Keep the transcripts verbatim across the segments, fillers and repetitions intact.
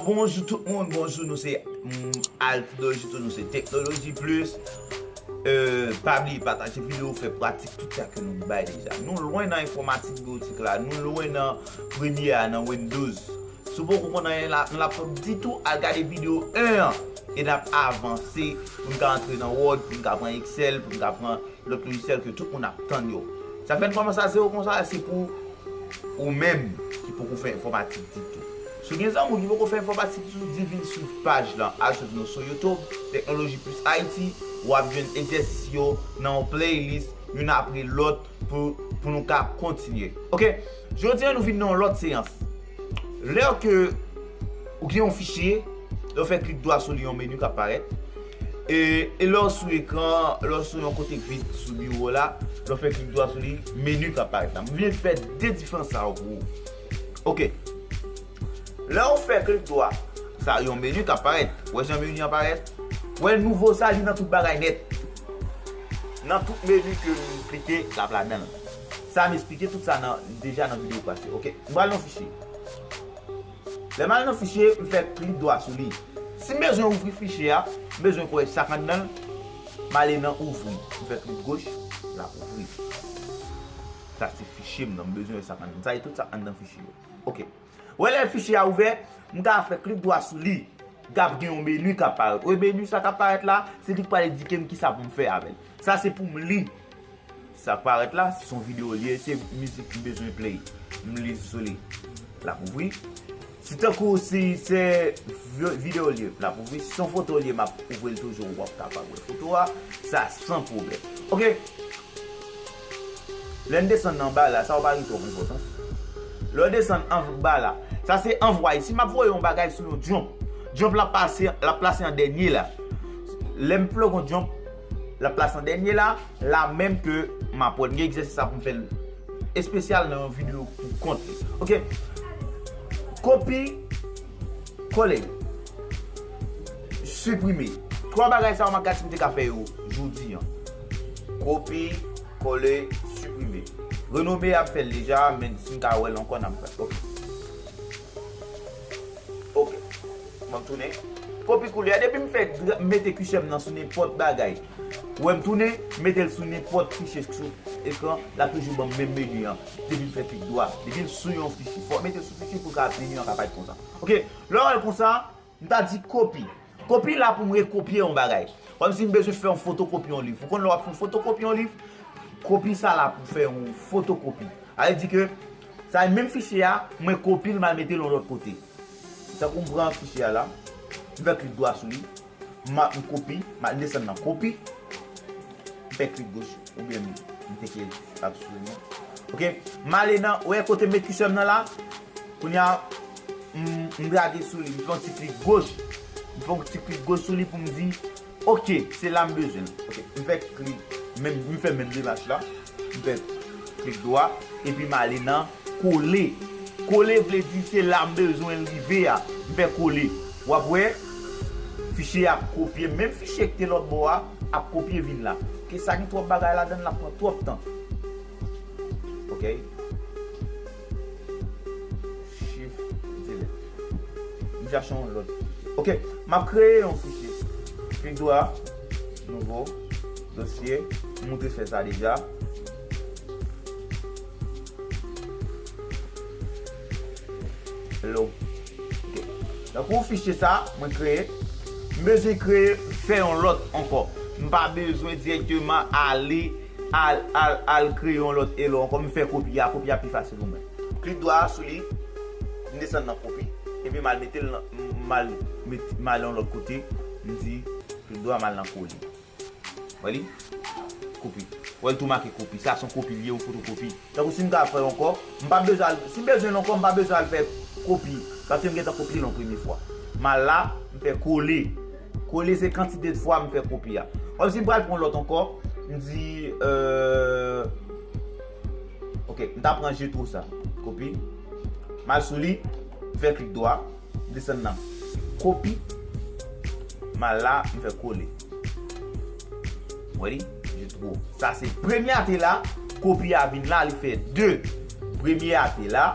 Bonjou tout moun, bonjou, nou se mm, Altidor Jito, nou se Teknoloji Plis. Euh, pa bliye pataje videyo, fè pratik tout sa ke nou bay deja. Nou lwen nan enfòmatik biwotik la, nou lwen nan premye a, nan Windows. Si w poko konn anyen la, nan laptop ditou, al gade videyo en an e n ap avanse pou n ka antre nan Word, pou n ka pran Excel, pou n ka pran lòt lojisyèl ke tout moun ap tann yo. Sa fè n kòmanse a zewo konsa, se pou ou menm ki poko fè enfòmatik ditou. Si w gen zanmi w ki poko fè enfòmatik ditou, di vin swiv paj lan, al swiv nou sou YouTube, Teknoloji Plis Ayiti, w ap jwenn egzèsis yo nan yon playlist, youn apre lòt, pou, pou nou ka kontinye. Ok, jodi a nou vin nan yon lòt seyans. Lè ke ou gen yon fichye, lè w fè klik dwa sou li, yon meni k ap parèt. E, e lè w sou ekran, lè w sou yon kote k vid sou biwo la, lè w fè klik dwa sou li, meni k ap parèt la. M vin fè de diferans sa yo pou ou. Ok. Lè w fè klik dwa, sa yon meni k ap parèt. Wè jan meni an parèt? Wè nouvo sa, li nan tout bagay nèt. Nan tout meni ke m klike, l ap ladan l. Sa m eksplike tout sa nan, deja nan videyo pase. Ok, m pral nan fichye. Lè m al nan fichye, m fè klik dwa sou li. Si m bezwen ouvri fichye a, m bezwen kwè sa k anndan l, m ale nan ouvri. M fè klik goch, l ap ouvri. Sa se fichye m nan, m bezwen wè sa k anndan. Sa e tout sa k anndan fichye yo. Ok. Wè lè fichye a ouvè, m ka fè klik dwa sou li. K ap gen yon meni k ap parèt. Wè meni sa k ap parèt la, se li k pral endike m kisa pou m fè avè l. Sa se pou m li. Sa k parèt la, se yon videyo l ye, se mizik m bezwen play. M li sou li. L ap ouvri. Si tankou si se vi- videyo l ye, l ap ouvri. Si se yon foto l ye, m ap ouvri l toujou, w ap kapab wè foto a. Sa san pwoblèm. Ok. Lè n desann anba la, sa yo pa gen twòp enpòtans. Lè w desann anba la, sa se anvwaye. Si m ap voye yon bagay sou yon jump, jump la pase, l ap plase an dènye la. Lè m plug yon jump, l ap plase an dènye la, la menm ke m ap wè l. M gen egzèsis sa pou m fè l espesyal nan yon videyo pou kont li. Ok. Kopi, kole, siprime. Twa bagay sa yo, m ap gade si m te ka fè yo jodi an. Kopi, kole, siprime. Renome ap fè l deja, men si m ka wè l ankò, n ap fè l. Ok. Ok. Mwen tounen. Kopi koulè a. Depi m fè dra- mete kichè m nan sou nenpòt bagay. Ou wè m tounen, mete l sou nenpòt fichye sou ekran, l ap toujou ban m menm meni an. Depi m fè klik dwa. Depi l sou yon fichye. Fò w mete l sou fichye pou ka meni an ka parèt konsa. Ok. Lè w wè l konsa, m ta di kopi. Kopi la pou m rekopye yon bagay. Kòmsi m bezwen fè yon fotokopi yon liv. Ou konn lè w ap fè yon fotokopi yon liv? Kopi sa la pou fè yon fotokopi. Sa vle di ke sa e menm fichye a, mwen kopi l, m al mete l yon lòt kote. Tankou m pran fichye a la, m fè klik dwa sou li, m a- m kopi, m al desann nan kopi, m fè klik goch, oubyen m, m teke l ap sou li. Ok, m ale nan, ou wè kote m met kichè m nan la, kounye a, m, m drage sou li, m fè yon ti klik goch, m fè yon ti klik goch sou li pou m di, ok, se la m bezwen l. Ok, m fè klik, menm, m fè menm demach la, m fè klik dwa, epi m ale nan kole. Kole vle di se la m bezwen l rive a. M fè kole. W ap wè, fichye a ap kopye. Menm fichye ki te lòt bò a ap kopye vin la. Ke sa gen twòp bagay ladan l, l ap pran twòp tan. Ok. Shift delete. M chache yon lòt. Ok. M ap kreye yon fichye. Klik dwa. Nouvo. Dosye. M montre fè sa deja. Hello. Ok. Tankou fichye sa, mwen kreye. M bezwen kreye, fè yon lòt ankò. M pa bezwen dirèkteman ale, al, al, al kreye yon lòt hello ankò. M fè kopi a, kopi a pi fasil pou mwen. Klik dwa sou li, m desann nan kopi. Epi m al mete l nan, m al met, m al yon lòt kote. M di, klik dwa, m al nan kole. Wè li? Kopi. Wè l tou make kopi. Sa se yon kopi l ye, yon fotokopi. Tankou si m ka fè l ankò, m pa bezwen al, si m bezwen l ankò, m pa bezwen al fè kopi. Paske m gentan kopye l yon premye fwa. M al la, m fè kole. Kole se kantite de fwa m fè kopi a. Kòmsi m pral pran lòt ankò, m di, euh, ok, m ta pran Jetro sa. Kopi. M al sou li, m fè klik dwa. Desann nan kopi. M al la, m fè kole. Wè li? Jetro. Sa se premye a te la, kopi a vin la, li fè de. Premye a te la,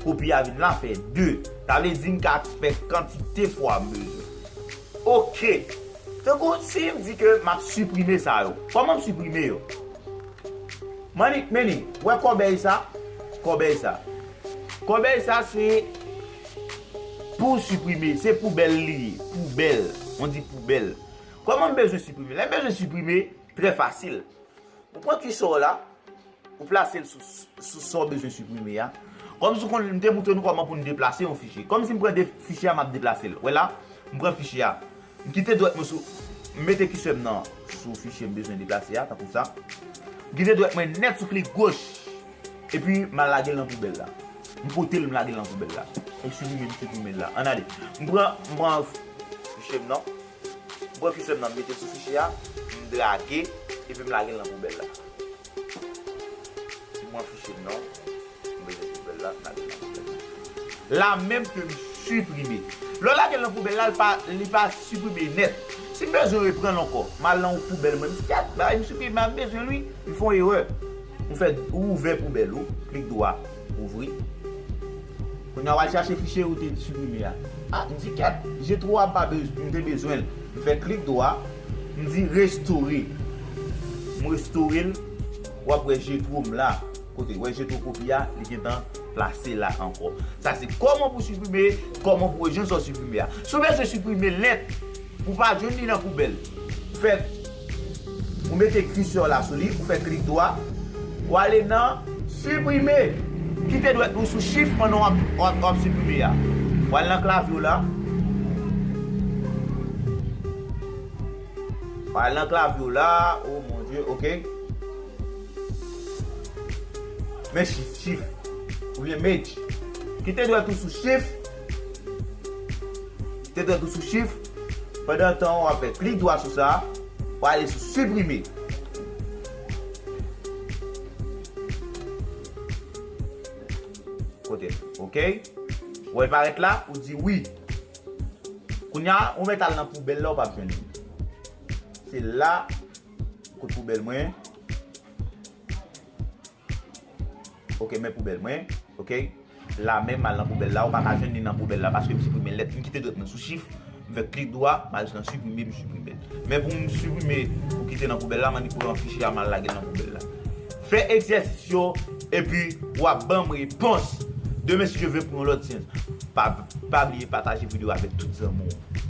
kopi a vin la, fè de. Sa vle di m ka fè kantite fwa m bezwen. Ok. Tankou si m di ke m ap siprime sa yo. Kòman m siprime yo? Mani, meni, wè kòbèy sa? Kòbèy sa. Kòbèy sa se pou siprime, se poubèl li ye. Poubèl. On di poubèl. Kòman m bezwen siprime? Lè m bezwen siprime, trè fasil. Ou pran kisè w la, ou plase l sou, sou sa w bezwen siprime a. Kòm si w konn, m te montre nou kòman pou n deplase yon fichye. Kòm si m pran de, fichye a, m ap deplase l. Wè la, m pran fichye a. M kite dwèt mwen sou, m mete kisè m nan sou fichye m bezwen deplase a, tankou sa. M kite dwèt mwen nèt sou klik goch. Epi, m al lage l nan poubèl la. M pote l, m lage l nan poubèl la. M siprime, m siprime l la. Ann ale. M pran, m pran fichye m nan. M pran fichye m nan, m mete l sou fichye a, m drage, epi m lage l nan poubèl la. M pran fichye m nan, m mete l sou poubèl la, m lage l nan poubèl la. La menm ke m siprime. Lè w lage l nan poubèl la, li pa, li pa siprime nèt. Si m bezwen reprann l ankò, m al nan yon poubèl mwen, m di, "Kèt, bagay m siprime a, m bezwen l wi." M fè yon erè. M fè, ou ouvè poubèl ou, klik dwa, ouvri. Kounye a, w al chache fichye ou te siprime a. A, m di, "Kèt, G twa a m pa bez-, m te bezwen l." M fè klik dwa, m di, "Restore." M restore l, w ap wè G twa m la. Kote, wè G twa kopi a, li gentan plase la ankò. Sa se kòman pou siprime, kòman pou wè jan sa w siprime a. Si w bezwen siprime lèt, pou w pa jwenn li nan poubèl, ou fè, ou mete kisè w la sou li, ou fè klik dwa, ou ale nan siprime. Kite dwèt ou sou chif pandan w ap, w ap, w ap siprime a. Ou al nan klavye w la. Ou al nan klavye w la. Oh mon Dieu, ok. Men chif, chif. Oubyen maj. Kite dwèt ou sou chif. Kite dwèt ou sou chif. Pandan tan w ap fè klik dwa sou sa, w ale sou siprime. Kote, ok. Ou wè l parèt la, ou di wi. Kounye a, ou mèt al nan poubèl la, ou p ap jwenn li. Se la, kot poubèl mwen. Ok, men poubèl mwen. Ok. La menm, m al nan poubèl la, ou pa ka jwenn li nan poubèl la, paske m siprime lèt, m kite dwèt mwen sou chif, m fè klik dwa, m al nan siprime, m siprime l. Men pou m siprime, pou kite nan poubèl la, m annik pran fichye a, m al lage l nan poubèl la. Fè egzèsis yo, epi w ap ban m repons. Demen, si Dye vle, pou yon lòt syans. Pa, pa bliye pataje videyo avèk tout zanmi w.